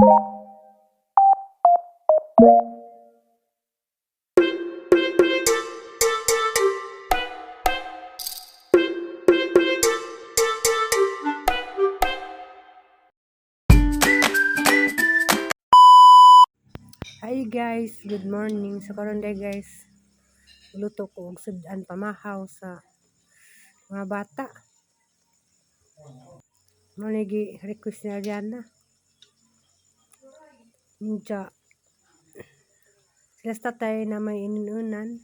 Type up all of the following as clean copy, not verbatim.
Hi guys, good morning. So karon day guys, luto ko og sud-an pamahaw sa mga bata. Mo ni gi request ni Ariana. Unja sila sa tatay na may inununan.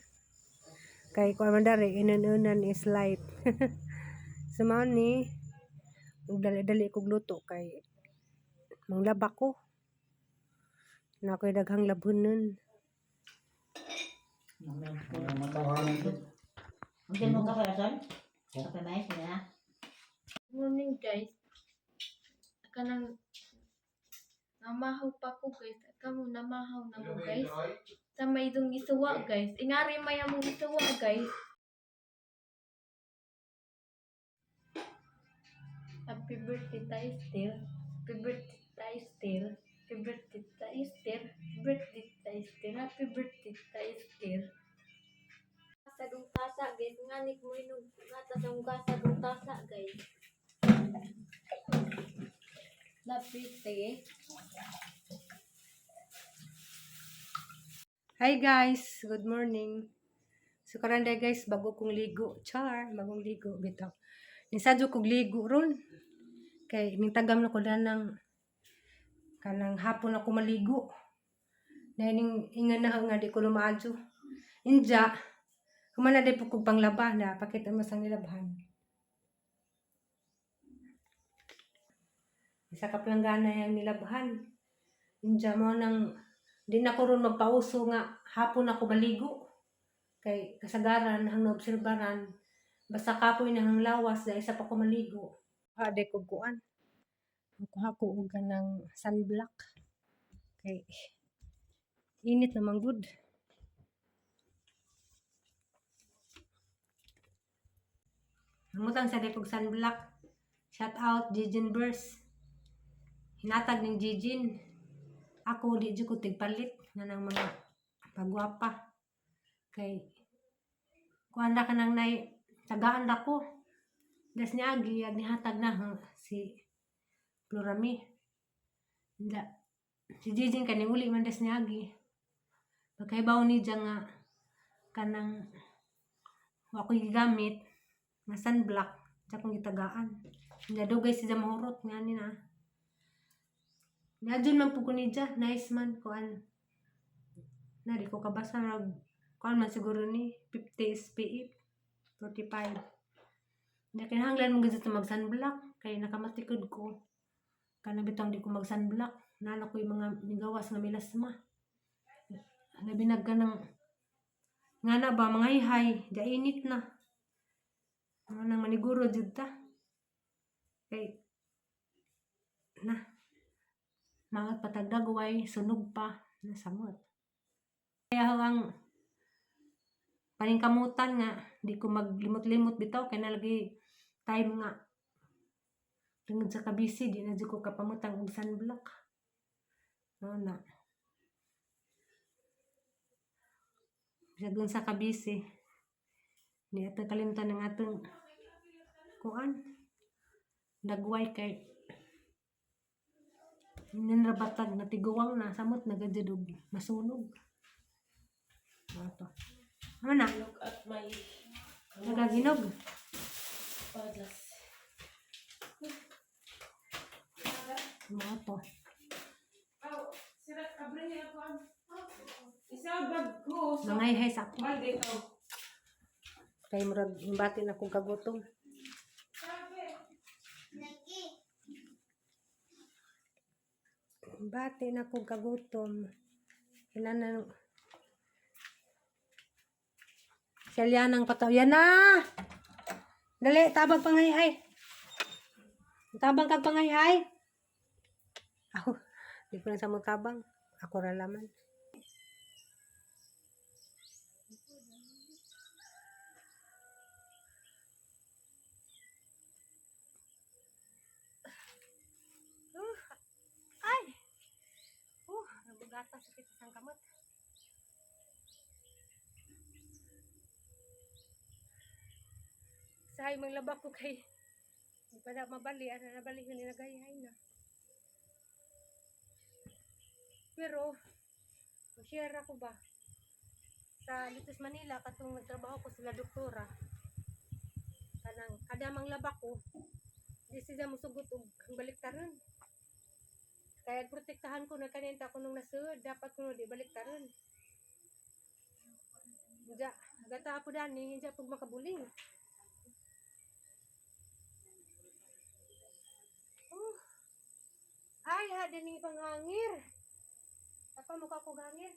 Kay kuan man dari, inununan is life. So mao ni dali-dali kog luto kay manglaba ko. Na ako'y daghang labhonon. Hindi mo kape, Asol? Kape mais na. Morning guys. Kanang namahaw pa ko guys. Kamo namahaw na mo guys. Sa may dong isuwa guys. Ingari may among isuwa guys. Happy birthday tayo still. Happy birthday tayo still. Happy birthday tayo still. Happy birthday tayo still. Happy birthday tayo still. Sa tasa guys, nganik mo inog gata sa tasa gong tasa guys. Lapit eh. Hi guys, good morning. So karon day guys, bago kong ligo. Char, bagong ligo bitaw. Nisadyo kog ligo ron. Kay nintagam na ko ng kanang hapon ako maligo. Dahil ning ingan na nga di ko lumaadyo. Inja, humana day po kog panglaba na pakita mo sang nilabhan. Isa ka planggana yang nilabhan. Inja mo nang di na ko ron magpauso nga hapon ako maligo. Kay kasagaran hang naobserbaran basta kapoy na hang lawas dahil isa pa ko maligo. Ade ko kuan. Kuha ko og kanang sunblock. Kay init naman gud. Namutang sa kog sunblock. Shout out Jijin Burst. Hinatag ning Jijin. Ako di jud ko tigpalit na ng mga pagwapa. Kay kuan ra ka nang nay tagaan ra ko. Das niagi ag nihatag na ha, si Florami. Inda si Jijin kani uli man das niagi. Pagkaibaw ni diya nga kanang wa ko'y gigamit nga sunblock sa akong gitagaan. Inda dugay siya mahurot nga ni na. Niadyon man pud ko ni dya, nice man kuan. Na di ko kabasa rag kuan man siguro ni 50 SPF 45. Hindi kinahanglan mo gid sa mag sunblock kay nakamatikod ko. Kana bitong di ko mag sunblock, nana ko yung mga migawas nga melasma. Labi na ka ng nga na ba mga hay da init na. Mga nang maniguro jud ta. Kay na mga patagdagway sunog pa nasamot. Kaya ang paningkamutan nga di ko maglimot-limot bitaw kay nalagi time nga tungod sa kabisi di na jud ko kapamutang og sunblock. No na. Bisag sa kabisi di ato kalimtan ang atong kuan dagway kay ninrabatag na tiguwang na samot na gajud og masunog. Mao to. Ano na? Look at my Nagaginog. padas. Mao to. Sira, abre niya ako ang isa bag ko. Sa Mangayhay sa ako. balde ko. Kay murag imbati na kong kagutom. Imbati na kong kagutom. Kailan Si Aliana ang pataw. Yan na! Dali, tabang pangayhay. Tabang kag pangayhay. Ako, di ko na sa mo tabang. Ako ra laman. Ay! Gatas sakit sa kamot. Sahay manglaba ko kay di pa na mabali, ana nabali yun nilagay na. Pero share ako ba sa Litos Manila katong nagtrabaho ko sila doktora. Kanang kada manglaba ko, di sila mosugot og baliktaron. Kaya protektahan ko na kaninta ko nung nasud, dapat ko di baliktaron. Diya, gata po dani, hindi po makabuling. Oh. Ay, ha, dining panghangir. Apa mukha ko gangir?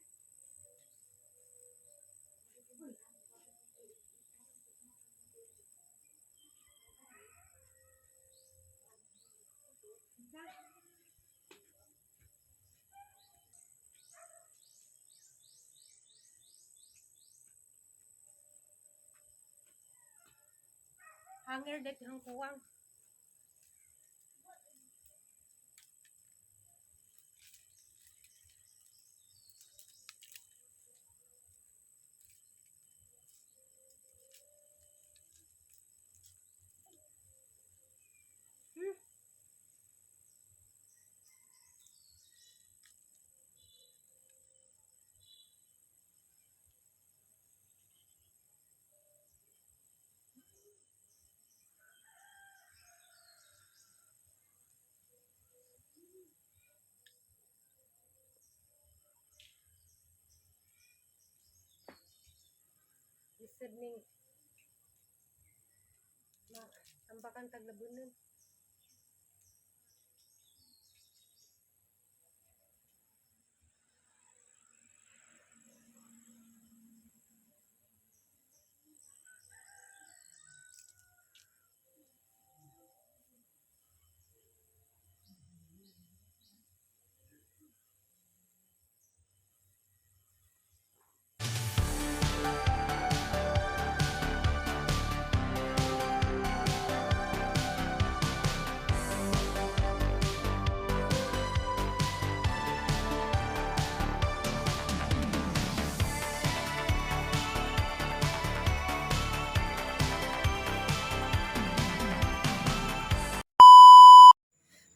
Hanger dito ang kuwang. Lisod ning ma tambakan taglabunon.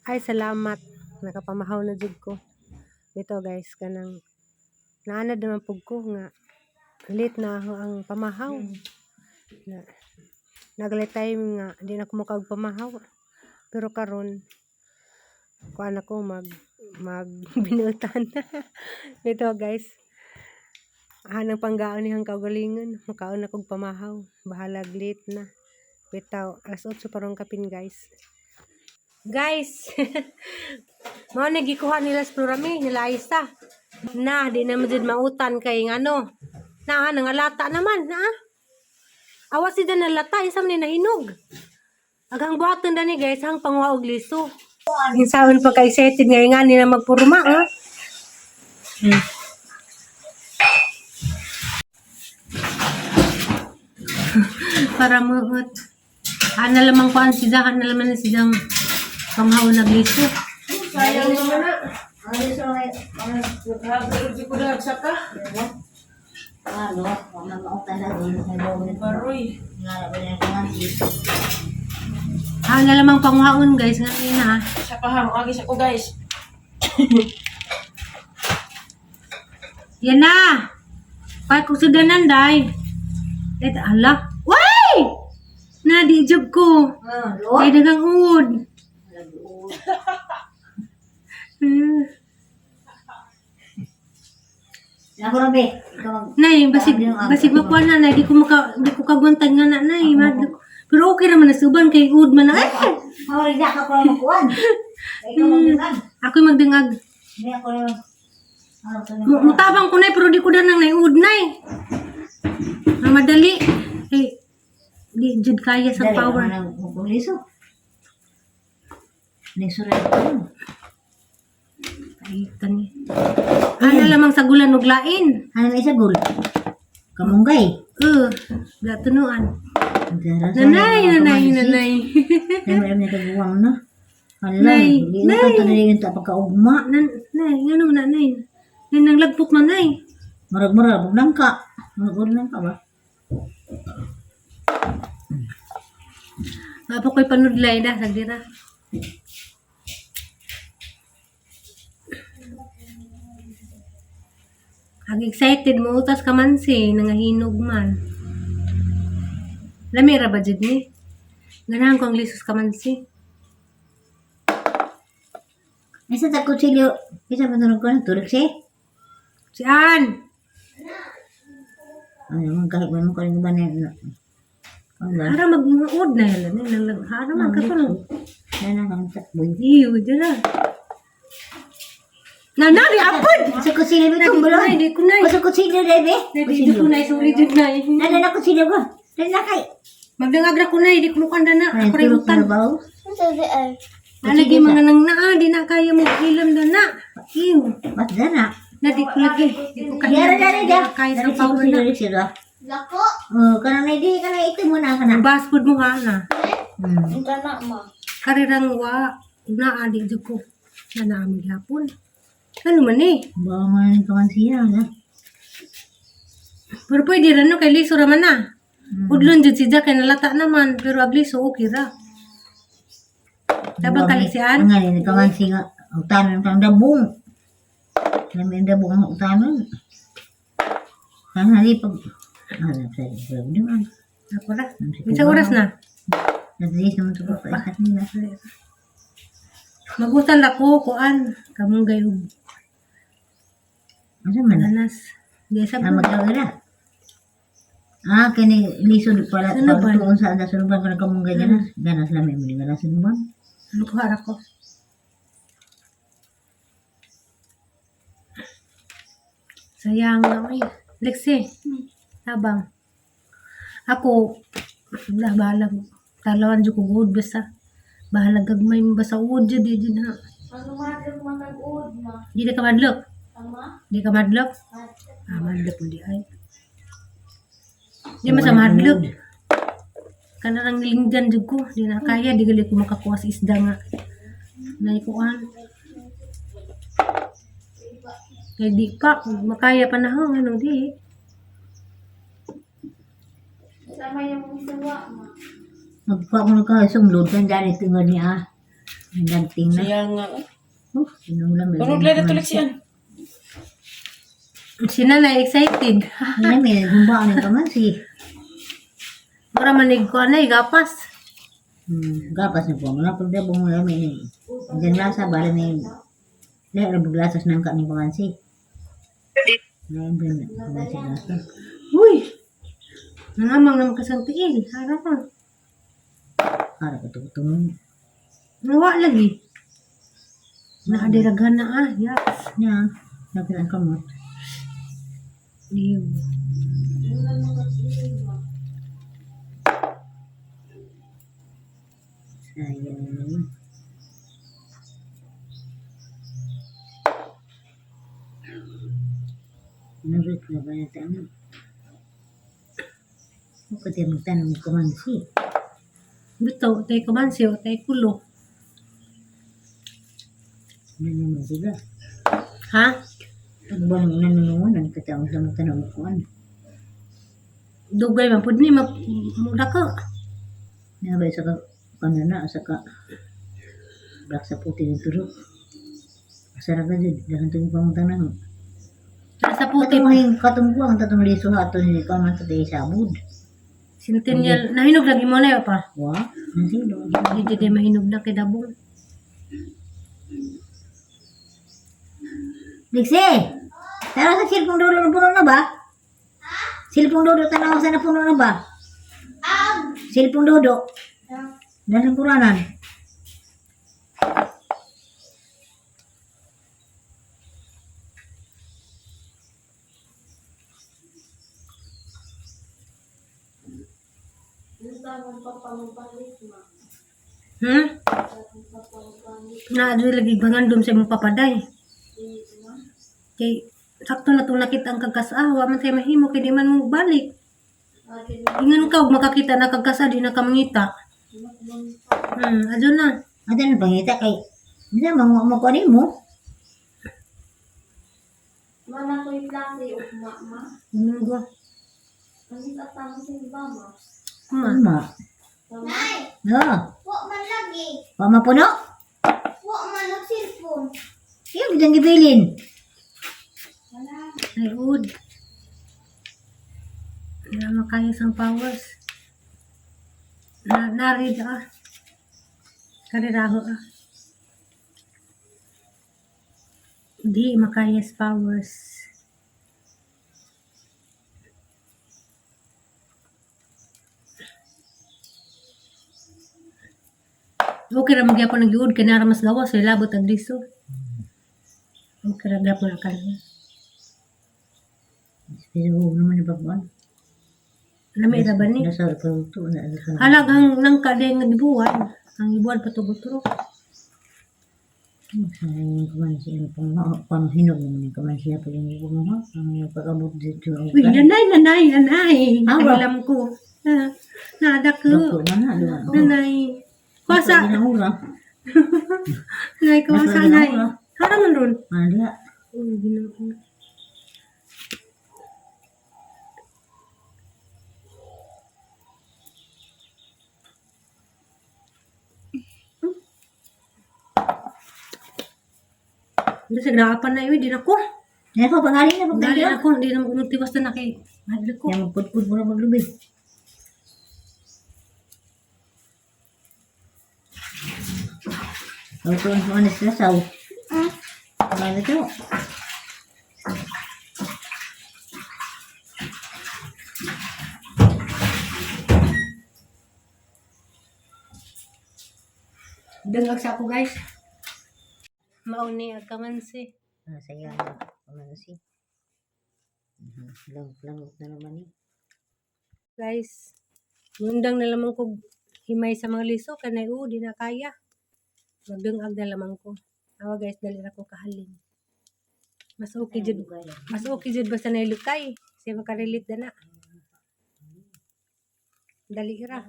Ay, salamat. Nakapamahaw na jud ko. Dito guys, kanang naanad naman pug ko nga late na ako ang pamahaw. Na, nagalit time nga di na ko makaog pamahaw. Pero karon kuan ako mag mag binutan. Dito guys. Hanang panggaon ni hang kaugalingon. Makaon ako og pamahaw. Bahalag late na. Bitaw, alas 8 pa rong kapin guys. Guys, mao na gikuha nila sa Plurami, nila Aisa. Na, di na jud mautan kay ngano. Na, nangalata naman, na. Awas sila nalata, isa man ni nahinog. Agang buhaton dani guys, hang panguha og liso. Insaon pa ka excited nga nga nila magpurma, ha? Para muot. Ana lamang kuan si Jahan na laman si Jang panghaon nagliso. Sayang naman na. Ay, sa mga naghagal ko na saka. Ano, wala mautan na doon. Baroy. Nga na ba yung Ana lamang panghaon guys nga ina. Sa paham, agi sa ko guys. Yan na. Kay kung sudanan day. Et ala. Way! Na di job ko. Ah, Kay daghang uod. Ako rabi, ikaw mag Nay, basig basig makuha na nay, di ko maka di ko kaguntan nga na nay. Pero okay ra man na suban kay uod man na. Eh! Mawali na ako lang magkuhan. Ikaw magdungag. Ako'y magdungag. Hindi ako lang. Ano, Mutabang ko nay pero di ko danang nay uod nay. Ang madali. Eh, di jud kaya sa power. Liso. Liso rin ako. Ay, tani. Ana lamang sa gulan ug lain. Ano na isa gul? Kamunggay. Gatunuan. Nanay, nanay, nanay. Nanay, nanay, kaguwang na. Hala, Nay, liutan nay. to na rin yung pagkaugma. Nan, nay, ngano man na, nay. Nang lagpok man ay. Murag-murag nangka. Murag nangka ba? Nga po ko'y panudlay na, sagdira. Ang excited mo utas ka man si, nangahinog man. Lami ra ba jud ni? Ganahan ko ang lisos kamansi. Isa ta kutsilyo. Isa ba tulog ko na tulog siya? Si Ann! Ano man kahit man mo kaling ba na ano ba? Hara magmuod na yun. Hara man kasunod. Nana kang takboy. Iyo, dyan na. Na, na, di apod! Sa kutsilyo Na, itong di ko na, bulon. di ko na. Sa kutsilyo debe. Na, di ko na, sorry jud na. Nana na kutsilyo ko. Nana kay. Magdangagra ko na, di ko mukanda na. Ay, Ako rin tulog utan. na ba? Sa VR. Nalagi mga nang naa, di na kaya mo ilam na na. Iyo. Mas dana. Na, di ko lagi. Di ko kaya. Yara dana Di da. ko kaya sa Dali sa power kutsilyo na. sila. Lako. Oh, kana na di kana ito muna kana. Nabas pod mo ha na. Hmm. Ang kana ma. Karirang wa, naa, di jud ko. Na naa mo gihapon. Ano man eh. Bawa man kaman siya na. Pero pwede ra no, kay liso ra man na. Udlon jud si Jack, kay nalata naman. Pero agliso, okay ra. Tabang kalisian? Ang nga kaman siya. Ang tanon kang dabong. Lami ang dabong ang utanon. Ang hali pag ano sa di man. Ako ra. Isang oras na. Nagdis naman sa pa nila. Magutan ra ko, kuan. Kamunggay og Asa man? nanas. Di sa Ah, magkawira. Ah, kini lisod pala Sunuban. pagtuon sa ada sunuban kana kamunggay ganas. Ganas lami mo ni ganas sunuban. Ano ko harap ko? Sayang na ay. Lexi. Habang. Ako, wala bahala. Talawan jud ko good basta. Bahala gagmay mo basta uod jud di jud ha. Ano madlok matag-uod ma? Di na ka madlok. Tama? Di ka madlok. Ah, madlok mo di ay. Di man sa madlok. Kanarang nilinggan jud ko. Di na kaya di gali ko makakuha sa isda nga. Naikuan. Kay di pa makaya pa na ho ano di. Sama yung isuwa ma. Magpa ko ka sumlod kan dali tingod niya. Ah. Ang ganting na. Siya nga. Oh, sinulam. Panudlay na tuloy siya. Si Nanay excited. Wala may gumba ang kamansi. Mura manig ko anay gapas. Gapas na po. Mga pagdabong mo may ni. Diyan lasa bala may lahi ra buglasas nang ka ning kamansi. Lain ba na kamansi lasa. Uy. Nangamang naman kasang tiil. Harap pa. Para ko tumo. Nawa lagi. Naadiragan na ah. Yes. Nya, napit ang kamot. Iyo. Sayang naman. Nabit na ba na tanong? Ako tayo magtanong kamansi. Bitaw, tay kamansi o tay kulo. Ano naman sila? Ha? Pagbuwan mo nanunungan, kataong sa magtanong ko ano. Dugay man pud ni mura ka. Nabay sa ka kanana sa ka black sa puti ng turok. Asara ka dyan, dahan itong pangutanang. Sa puti. Katong hing katong tatong liso hato ni ka man sa tayo sabod. Centennial. Nahinog lagi mo na pa. Wa, nasilo. Hindi di mahinog na kay dabong. Lixie! Tara sa silpong dulo na puno na ba? Silpong dulo, tanaw sa na puno na ba? Silpong dulo. Nasa puranan. Na adto lagi bangandom sa imong papaday. Kay sakto na tong nakita ang kagkasa, wa man tay mahimo kay di man mo balik. Ingon ka og makakita na kagkasa di na ka mangita. Adyo na. At ano pangita kay, hindi mo mo ko mo. Mana ko yung klase ugma ma. Domingo. Ang sa tamo sa ma. Ma. Ma. Tama. No. Wa man lagi. Wa mapuno? Wa man og cellphone. Iyo gid ang gibilin. Ay, ud. Wala makaya sang powers. Na, narid ah. Kariraho ah. Di makaya sa powers. Okay ra magyapon ang giud kay nara mas gawas kay labot ang liso. Okay ra gyapon ang kalbo. Pero huwag naman ni Babuan. Lami ra ba ni? Nasa produkto na sa. Halag ang nangka din nga gibuwan. Ang gibuwan patugutro. Sayang kamansi ang pang hinog naman yung kamansi pa yung mo. Ang yung pag-abot dito. Uy, nanay, nanay, nanay. Ah, ba? Alam ko. Na, nada ko. Doktor man na, di ba? Nanay. Kuasa. Ginahura. Nanay, kuasa, nanay. Hara man ron. Ano diha? Uy, ginoo. Hindi sa graapan na yun, di na ko. Yan ko, pangaling na Dali pagdali. na ko, hindi na magtiwas na na kay. Madli ko. Yan, magpudpud mo na maglubi. Ang tuwan ko anis na saw. Ano ito? Dangag sa ako guys. Mauni ang kamansi. Ah, saya na. Kamansi. Lang, na naman eh. Guys, gundang na lamang ko himay sa mga liso kanay o di na kaya. Magdungag na lamang ko. Awa guys, dali ra ko kahalin. Mas okay jud. Mas okay jud basta na lukay. Siya makarelate na na. Dali ra.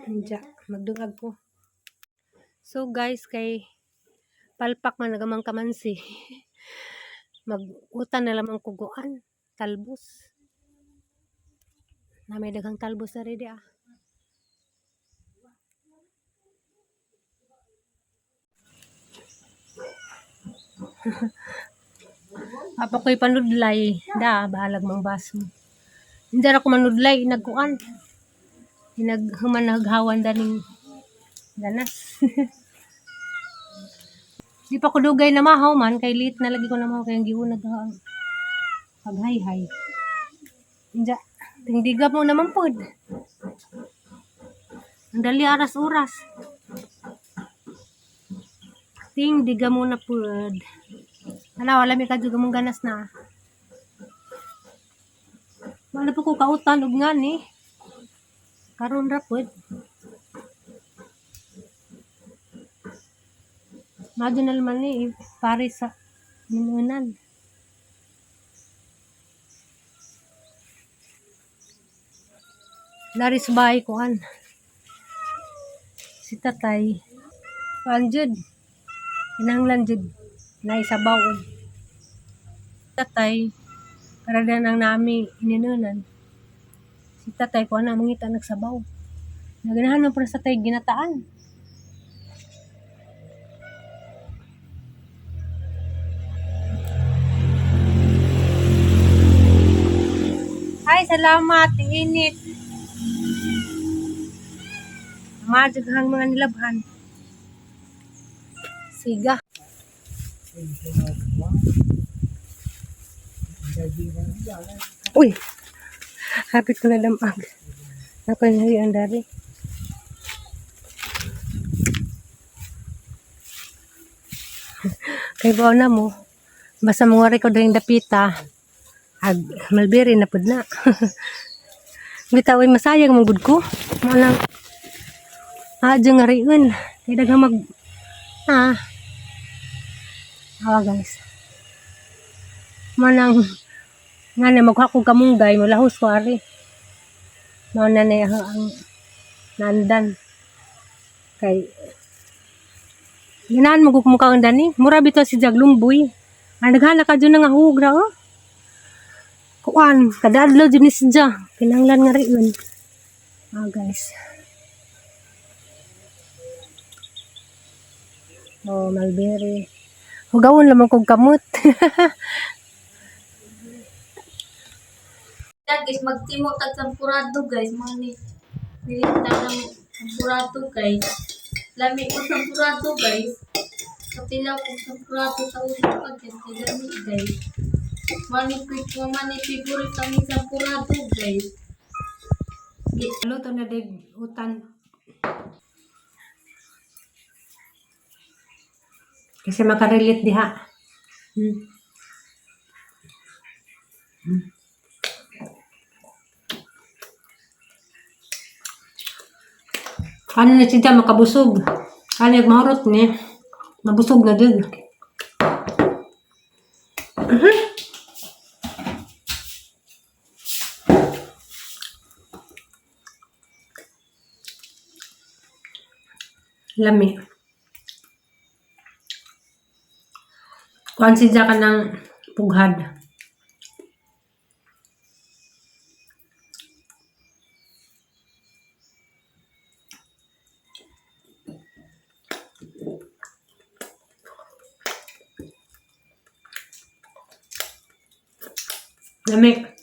Anja, magdungag ko. So guys, kay palpak man nagamang kamansi. Magutan na lamang kuguan, talbos. Na may daghang talbos na rin ah. Papa ko'y panudlay. Da, bahalag mang baso. Hindi ra ko manudlay, inagkuan. Inaghumanaghawan daning ganas. Di pa ko dugay na mahaw man, kay late na lagi ko na mahaw, kay ang giunag ang paghay-hay. Inja, tindiga mo naman pod. Ang dali aras oras. Ting diga mo na pod. Ala, wala may kadyo mong ganas na. Wala po ko kautan og ngani. Karon ra pod. Madyo na naman ni pare sa minunan. Dari sa bahay ko an. Si tatay. Kuan jud. Kinahanglan jud na isabaw. Tatay para na nang nami ininunan. Si tatay ko na mangita nagsabaw. Naganahan man para sa tay ginataan. Ay, salamat. Init. Madyaghang mga nilabhan. Siga. Uy! Hapit ko na damag. Ako yung ang dari. Kay bawa na mo. Basta mga record rin dapita. Ag malbiri na pud na. Bitaw ay masayang man gud ko. Malang adyo nga riun. Kay daghang mag ah. Awa guys. Manang nga na magkuha ko kamunggay mulahos ko ari. Mao na na ang nandan. Kay ganahan mo kung mukha ang dani. Mura bitaw si Jaglumboy. Ang daghan na ka dyan nga hugra oh. Kuan, kada adlaw dyan ni siya. Kinahanglan nga rin yun. Ah, guys. Oh, mulberry. Hugawon lamang kog kamot. Ta guys, magtimo tag sampurado guys, mga ni nilita ng sampurado guys. Lami ko sampurado guys. Katilaw ko sampurado sa ulo pa guys, kay lami guys. Mani quick mo mani favorite ang sampurado guys. Luto na dig utan. Kasi makarelate diha. Ano na siya makabusog. Ano yung mahurot ni? Mabusog na din. Lami. Kuan siya ka ng pughad. Lami.